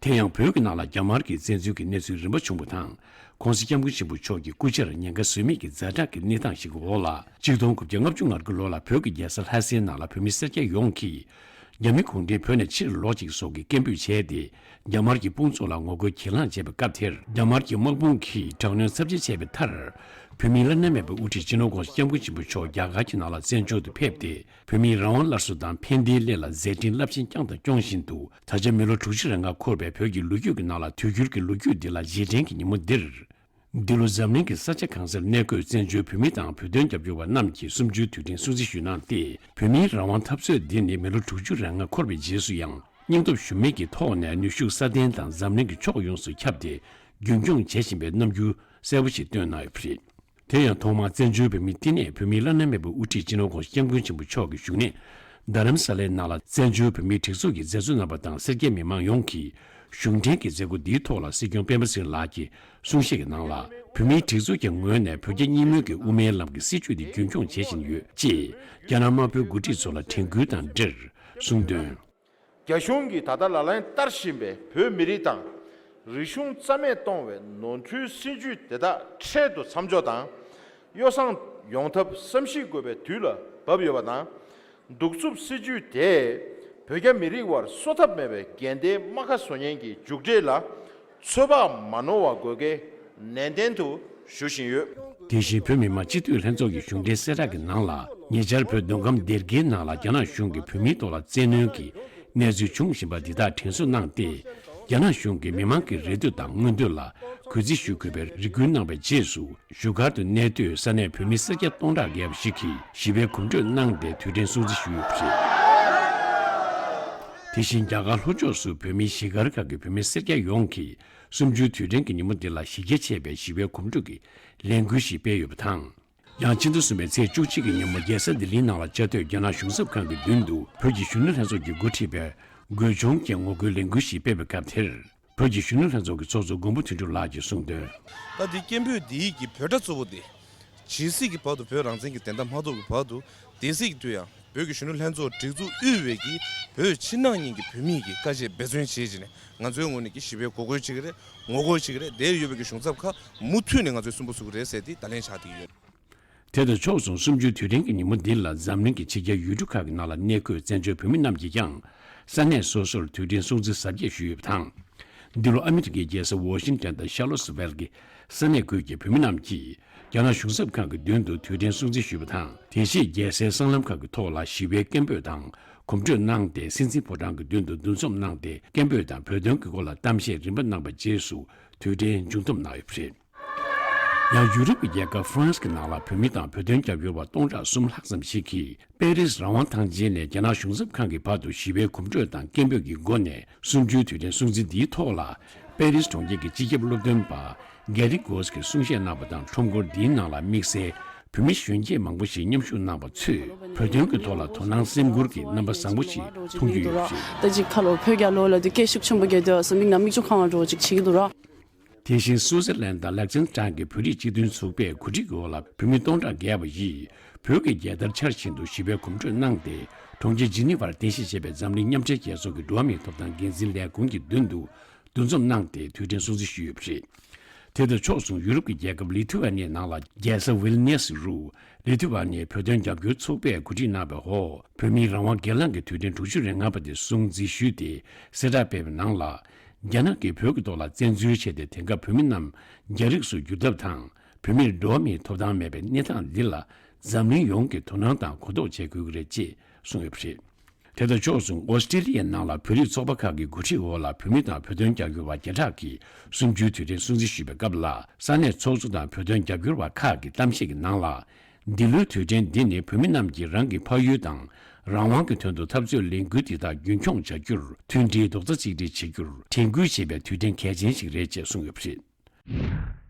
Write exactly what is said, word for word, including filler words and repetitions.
དེ་ཡང་བོད་ཀྱི་ནང་ལ་རྒྱ་དམར་གྱི་བཙན་འཛུལ་གྱི་གནས་ཚུལ་རིམ་པ་བྱུང་བ་དང་། ྋགོང་ས་ྋསྐྱབས་མགོན་ཆེན་པོ་མཆོག་གི་སྐུ་ཕྱྭར་ཉེན་ཁ་བཟོད་མེད་ཀྱི་ཛ་དྲག་གི་གནས་སྟངས་ཤིག་གི་འོག་ལ། ཆིག་སྟོང་དགུ་བརྒྱ་ལྔ་བཅུ་ང་དགུ་ལོ་ལ་བོད་ཀྱི་རྒྱལ་ས་ལྷ་སའི་ནང་ལ་བོད་མི་སེར་སྐྱ་ཡོངས་ཀྱིས། རྒྱ་མི་གུང་ཁྲན་བོད་ནས་ཕྱིར་ལོག་ཅིག་སོགས་ཀྱི་སྐད་འབོད་བྱས་ཏེ། རྒྱ་དམར་གྱི་དཔུང་ཚོགས་ལ་ངོ་རྒོལ་གྱེན་ལངས་བྱས་པའི་སྐབས་དེར། རྒྱ་དམར་གྱི་དམག་དཔུང་གིས་དྲག་གནོན་ཚབས་ཆེ་བྱས་པའི་མཐར། བོད་མིའི་བླ་ན་མེད་པའི་དབུ་ཁྲིད་སྤྱི་ནོར་ྋགོང་ས་ྋསྐྱབས་མགོན་ཆེན་པོ་མཆོག་རྒྱ་གར་གྱི་ནང་ལ་བཙན་བྱོལ་དུ་ཕེབས་ཏེ། བོད་མིའི་རང་དབང་སླར་གསོ་དང་ཕན་བདེའི་སླད་ལ་མཛད་འཕྲིན་རླབས་ཆེན་བསྐྱངས་དང་སྐྱོང་བཞིན་དུ། ད་ཆ་མི་ལོ་དྲུག་ཅུ་རེ་ལྔ་འཁོར་བའི་བོད་ཀྱི་ལོ་རྒྱུས་ཀྱི་ནང་ལ། དུས་འགྱུར་གྱི་ལོ་རྒྱུས་འདི་ལ་རྗེས་དྲན་གྱི་ཉིན་མོ་འདིར། འདི་ལོ་འཛམ་གླིང་གི་ས་ཆ་གང་སར་གནས་འཁོད་བཙན་བྱོལ་བོད་མི་དང་བོད་དོན་རྒྱབ་སྐྱོར་བ་རྣམས་ཀྱིས་གསུམ་བཅུའི་དུས་དྲན་སྲུང་བརྩི་ཞུས་གནང་སྟེ། བོད་མིའི་རང་དབང་འཐབ་རྩོད་འདི་ནི་མི་ལོ་དྲུག་ཅུ་རེ་ལྔ་འཁོར་བའི་རྗེས་སུ་ཡང་། སྙིང་སྟོབས་ཞུམ་མེད་ཀྱི་ཐོག་ནས་ནུས་ཤུགས་སྲ་བརྟན་དང་འཛམ་གླིང་གི་ཕྱོགས་ཡོངས་སུ་ཁྱབ་སྟེ། རྒྱུན་འཁྱོངས་བྱེད་བཞིན་པའི་རྣམ་འགྱུར་གསལ་པོ་ཞིག་བཏོན་གནང་ཡོད་པ་རེད། དེ་ཡང་ཐོག་མར་བཙན་བྱོལ་བོད་མིའི་བསྟི་གནས་བོད་མིའི་བླ་ན་མེད་པའི་དབུ་ཁྲིད་སྤྱི་ནོར་ྋགོང་ས་ྋསྐྱབས་མགོན་ཆེན་པོ་མཆོག་གི་བཞུགས་གནས། རྡ་རམ་ས་ལའི་ནང་ལ་བཙན་བྱོལ་བོད་མིའི་སྒྲིག་འཛུགས་ཀྱི་མཛད་གཙོ་རྣམ་པ་དང་སེར་སྐྱའི་མི་མང་ཡོངས་ཀྱིས་གཞུང་འབྲེལ་གྱི་མཛད་སྒོ་འདིའི་ཐོག་ལ་སྲིད་སྐྱོང་སྤེན་པ་ཚེ་རིང་ལགས་ཀྱིས་གསུང་བཤད་ཀྱི་ནང་ལ། བོད་མིའི་སྒྲིག་འཛུགས་ཀྱི་ངོས་ནས་བོད་རྒྱ་གཉིས་མོལ་གྱི་དབུ་མའི་ལམ་གྱི་སྲིད་བྱུས་དེ་རྒྱུན་འཁྱོངས་བྱེད་བཞིན་ཡོད་ཅེས། རྒྱ་ནག་དམར་པོའི་འགོ་ཁྲིད་ཚོ་ལ་དྲན་སྐུལ་དང་འབྲེལ་གསུངས་དོན། རྒྱ་གཞུང་གིས་ད་ལྟ་ལག་ལེན་བསྟར་བཞིན་པའི་བོད་མི་རིགས་དང་རིག་གཞུང་རྩ་མེད་གཏོང་བའི་ནོར་འཁྲུལ་སྲིད་བྱུས་དེ་དག་འཕྲལ་དུ་མཚམས་འཇོག་དང་། ཡོ་བསྲང་ཡོང་ཐབས་བསམ་གཞིག་དགོས་པའི་དུས་ལ་བབ་ཡོད་པ་དང་། གདུག་རྩུབ་སྲིད་བྱུས་དེས་བོད་རྒྱ་མི་རིགས་དབར་གསོ་ཐབས་མེད་པའི་འགལ་ཟླའི་རྨ་ཁ་བཟོ་ཉེན་གྱི་མཇུག་འབྲས་ལ་ཚོད་དཔག་མ་ནོར་བ་དགོས་གལ་ནན་ཏན་དུ་ཞུ་བཞིན་ཡོད། དེ་བཞིན་བོད་མི་མང་སྤྱི་འཐུས་ལྷན་ཚོགས་ཀྱི་གཞུང་འབྲེལ་གསལ་བསྒྲགས་ཀྱི་ནང་ལ། ཉེ་ཆར་བོད་མདོ་ཁམས་སྡེ་དགེའི་ནང་ལ་རྒྱ་ནག་གཞུང་གིས་བོད་མིའི་ཐོག་ལ་བཙན་གནོན་གྱི་གནས་ཚུལ་བྱུང་བཞིན་པ་འདི་དག་དྲན་གསོ་གནང་སྟེ། རྒྱ་ནག་གཞུང་གིས་མི་མང་གི་རེ་འདུན་དང་མངོན་འདོད་ལ་གུས་བརྩི་ཞུ་དགོས་པའི་རེ་སྐུལ་གནང་བའི་རྗེས་སུ། བཞུགས་སྒར་དུ་གནས་སྡོད་ས་གནས་བོད་མི་སེར་སྐྱ་སྟོང་ཕྲག་བརྒལ་བ་ཞིག་གིས་ཞི་བའི་གོམ་བགྲོད་གནང་སྟེ་དུས་དྲན་སྲུང་བརྩི་ཞུས་ཡོད་པ་རེད། དེ་བཞིན་རྒྱ་གར་ལྷོ་ཕྱོགས་སུ་བོད་མིའི་གཞིས་སྒར་ཁག་གི་བོད་མི་སེར་སྐྱ་ཡོངས་ཀྱིས་གསུམ་བཅུའི་དུས་དྲན་གྱི་ཉིན་མོ་འདི་ལ་གཞི་རྒྱ་ཆེ་བའི་ཞི་བའི་གོམ་བགྲོད་ཀྱི་ལས་འགུལ་ཞིག་སྤེལ་ཡོད་པ་དང་། ཡང་ཕྱི་ཟླ་གསུམ་པའི་ཚེས་བཅུ་གཅིག་གི་ཉིན་མོ་རྒྱལ་ས་ལྡི་ལིའི་ནང་ལ་བཅའ་སྡོད་རྒྱ་ནག་གཞུང་ཚབ་ཁང་གི་མདུན་དུ་བོད་ཀྱི་གཞོན་ནུ་ལྷན་ཚོགས་ཀྱིས་འགོ་ཁྲིད་པའི་དགོད་གཅོང་གི་ངོ་རྒོལ་ལས་འགུལ་ཞིག་སྤེལ་བའི་སྐབས་དེར། བོད་ཀྱི་གཞོན་ནུ་ལྷན་ཚོགས་ཀྱི་ཚོགས་གཙོ་མགོན་པོ་དོན་གྲུབ་ལགས་ཀྱིས་གསུངས་དོན། ད་འདི་སྐད་འབོད་འདི་ཡིས་ཀྱི་བོད་དགྲ་གཙོ་བོ་དེ། ཇི་སྲིད་ཀྱི་བར་དུ་བོད་རང་བཙན་གྱི་བདེན་མཐའ་མ་ཐོབ་ཀྱི་བར་དུ། དེ་སྲིད་ཀྱི་དུས་ཡང་བོད་ཀྱི་གཞོན་ནུ་ལྷན་ཚོགས་སྒྲིག་འཛུགས་དབུས་བའི་གི་བོད་ཕྱི་ནང་གཉིས་ཀྱི་བོད་མིས་ཀྱི་དཀའ་སྤྱད་འབད་བརྩོན་བྱེད་བྱས་ནས་ང་ཚོའི་ངོས་ནས་ཀྱི་ཞི་བའི་འགོག་རྒོལ་བྱེད་ཀྱི་རེད། ངོ་རྒོལ་བྱེད་ཀྱི་རེད། དེར་ཡོད་པའི་གི་གཞུང་ཚབ་ཁག་མུ་མཐུད་ནས་ང་ཚོས་སུན་པོ་བཟོ་གི་རེད་ཟེར་ཏེ་བརྡ་ལན་བཞག་བསྡད་ཀྱི་ཡོད། དེ་དང་ཕྱོགས་མཚུངས་གསུམ་བཅུའི་དུས་དྲན་གྱི་ཉིན་མོ་འདི་ལ་འཛམ་གླིང་གི་ཕྱི་རྒྱལ་ཡུལ་གྲུ་ཁག་གི་ནང་ལ་གནས་འཁོད་བཙན་བྱོལ་བོད་མི་རྣམས་ཀྱིས་ཀྱང་ས་གནས་སོ་སོར་དུས་དྲན་སྲུང་བརྩི་གཟབ་རྒྱས་ཞུས་ཡོད་པ་དང་། འདི་ལོ་ཨ་མི་རི་ཀའི་རྒྱལ་ས་ཝོ་ཤིང་ཏན་དང་ཤར་ལོ་སི་ཝེལ་གྱི་ས་གནས་ཁུལ་གྱི་བོད་མི་རྣམས་ཀྱིས་རྒྱ་ནག་གཞུང་ཚབ་ཁང་གི་མདུན་དུ་དུས་དྲན་སྲུང་བརྩི་ཞུས་པ་དང་། དེ་རྗེས་རྒྱལ་སའི་སྲང་ལམ་ཁག་གི་ཐོག་ལ་ཞི་བའི་སྐད་འབོད་དང་གོམ་བགྲོད་གནང་སྟེ། སྲིད་འཛིན་ཕོ་བྲང་གི་མདུན་དུ་འདུ་འཛོམས་གནང་སྟེ། སྐད་འབོད་དང་བོད་དོན་གྱི་སྐོར་ལ་གཏམ་བཤད་རིམ་པ་གནང་བའི་རྗེས་སུ་དུས་དྲན་མཇུག་བསྡོམས་གནང་ཡོད་པ་རེད། ཡང་ཡུ་རོབ་ཀྱི་རྒྱལ་ཁབ་ཧྥ་རན་སི་གི་ནང་ལ་བོད་མི་དང་བོད་དོན་རྒྱབ་སྐྱོར་བ་སྟོང་ཕྲག་གསུམ་ལྷག་ཙམ་ཞིག་གིས་པེ་རིས་རང་དབང་ཐང་ཆེན་ནས་རྒྱ་ནག་གཞུང་ཚབ་ཁང་གི་བར་དུ་ཞི་བའི་གོམ་བགྲོད་དང་སྐད་འབོད་ཀྱི་སྒོ་ནས་གསུམ་བཅུའི་དུས་དྲན་སྲུང་བརྩི་འདིའི་ཐོག་ལ། པེ་རིས་གྲོང་ཁྱེར་གྱི་སྤྱི་ཁྱབ་སློབ་སྟོན་པ་གྷེ་རི་གོས་ཀྱིས་གསུང་བཤད་གནང་བ་དང་། ཁྲོམ་སྐོར་འདིའི་ནང་ལ་དམིགས་བསལ་བོད་མི་གཞོན་སྐྱེས་མང་པོ་ཞིག་མཉམ་ཞུགས་གནང་བ་ཚོས་བོད་དོན་གྱི་ཐོག་ལ་དོ་སྣང་སེམས་ཁུར་གྱི་རྣམ་པ་བཟང་པོ་ཞིག་མཐོང་རྒྱུ་ཡོད་པ་རེད། ད་ཅིག་ཁ་ལོ་བོད་རྒྱལ་ལོ་ལ་དུ་སྐད་ཤུགས་ཆེན་པོ་རྒྱག་དུས་སོ་མིག་ནང་མིག་ཆུ་ཁང་བ་འགྲོ་ཅིག་བྱེད་ཀྱི་འདུག་ར། དེ་བཞིན་སུའུ་ཙེར་ལན་དང་ལེག་ཙན་ཊན་གྱི་བོད་རིགས་སྤྱི་མཐུན་ཚོགས་པས་གོ་སྒྲིག་གི་འོག་ལ་བོད་མི་སྟོང་ཕྲག་བརྒལ་བ་ཡིས་བོད་ཀྱི་རྒྱལ་དར་འཕྱར་བཞིན་དུ་ཞི་བའི་གོམ་བགྲོད་གནང་སྟེ། གྲོང་ཁྱེར་ཇི་ནི་ཝར་རྟེན་གཞི་བྱས་པའི་འཛམ་གླིང་མཉམ་འབྲེལ་རྒྱལ་ཚོགས་ཀྱི་འགྲོ་བ་མིའི་ཐོབ་ཐང་འགན་འཛིན་ལས་ཁུངས་ཀྱི་མདུན་དུ་འདུ་འཛོམས་གནང་སྟེ་དུས་དྲན་སྲུང་བརྩི་ཞུས་ཡོད་པ་རེད། དེ་དང་ཕྱོགས་མཚུངས་ཡུ་རོབ་ཀྱི་རྒྱལ་ཁབ་ལི་ཐུ་ཝེ་ནི་ནང་ལ་རྒྱལ་ས་ཝིལ་ནེས་རུ་ལི་ཐུ་ཝེ་ནི་བོད་དོན་རྒྱབ་སྐྱོར་ཚོགས་པས་གོ་སྒྲིག་གནང་བའི་འོག་བོད་མིའི་རང་དབང་སྒེར་ལངས་ཀྱི་དུས་དྲན་དྲུག་ཅུ་རེ་ལྔ་པ་དེ་སྲུང་བརྩི་ཞུས་ཏེ་གསལ་བསྒྲགས་སྤེལ་བའི་ནང་ལ། རྒྱ་ནག་གིས་བོད་ཀྱི་ཐོག་ལ་བཙན་འཛུལ་བྱས་ཏེ། དེང་སྐབས་བོད་མི་རྣམས་རྒྱ་རིགས་སུ་བསྒྱུར་ཐབས་དང་། བོད་མིར་འགྲོ་བ་མིའི་ཐོབ་ཐང་མེད་པའི་གནས་སྟངས་འདི་ལ་འཛམ་གླིང་ཡོངས་ཀྱིས་དོ་སྣང་དང་གོ་རྟོགས་བྱེད་དགོས་ཀྱི་རེད་ཅེས་གསུངས་ཡོད་པ་རེད། དེ་དང་ཕྱོགས་མཚུངས་ཨོ་སི་ཀྲི་ལི་ཡའི་ནང་ལ་བོད་རིགས་ཚོགས་པ་ཁག་གི་འགོ་ཁྲིད་འོག་ལ་བོད་མི་དང་བོད་དོན་རྒྱབ་སྐྱོར་བ་བརྒྱ་ཕྲག་གིས་གསུམ་བཅུའི་དུས་དྲན་སྲུང་བརྩི་ཞུས་པའི་སྐབས་ལ། ས་གནས་ཚོགས་གཙོ་དང་བོད་དོན་རྒྱབ་སྐྱོར་བ་ཁག་གིས་གཏམ་བཤད་ཀྱི་ནང་ལ། འདི་ལོའི་དུས་དྲན་འདི་ནི་བོད་མི་རྣམས་ཀྱིས་རང་གི་ཕ་ཡུལ་དང་རང་དབང་གི་དོན་དུ་འཐབ་རྩོད་ལས་འགུལ་འདི་དག་རྒྱུན་འཁྱོངས་བྱ་རྒྱུར་མཐུན་སྒྲིལ་རྡོག་རྩ་གཅིག་སྒྲིལ་བྱེད་རྒྱུར་དྲན་སྐུལ་བྱེད་པའི་དུས་དྲན་གལ་ཆེན་ཞིག་རེད་ཅེས་གསུངས་ཡོད་པ་རེད།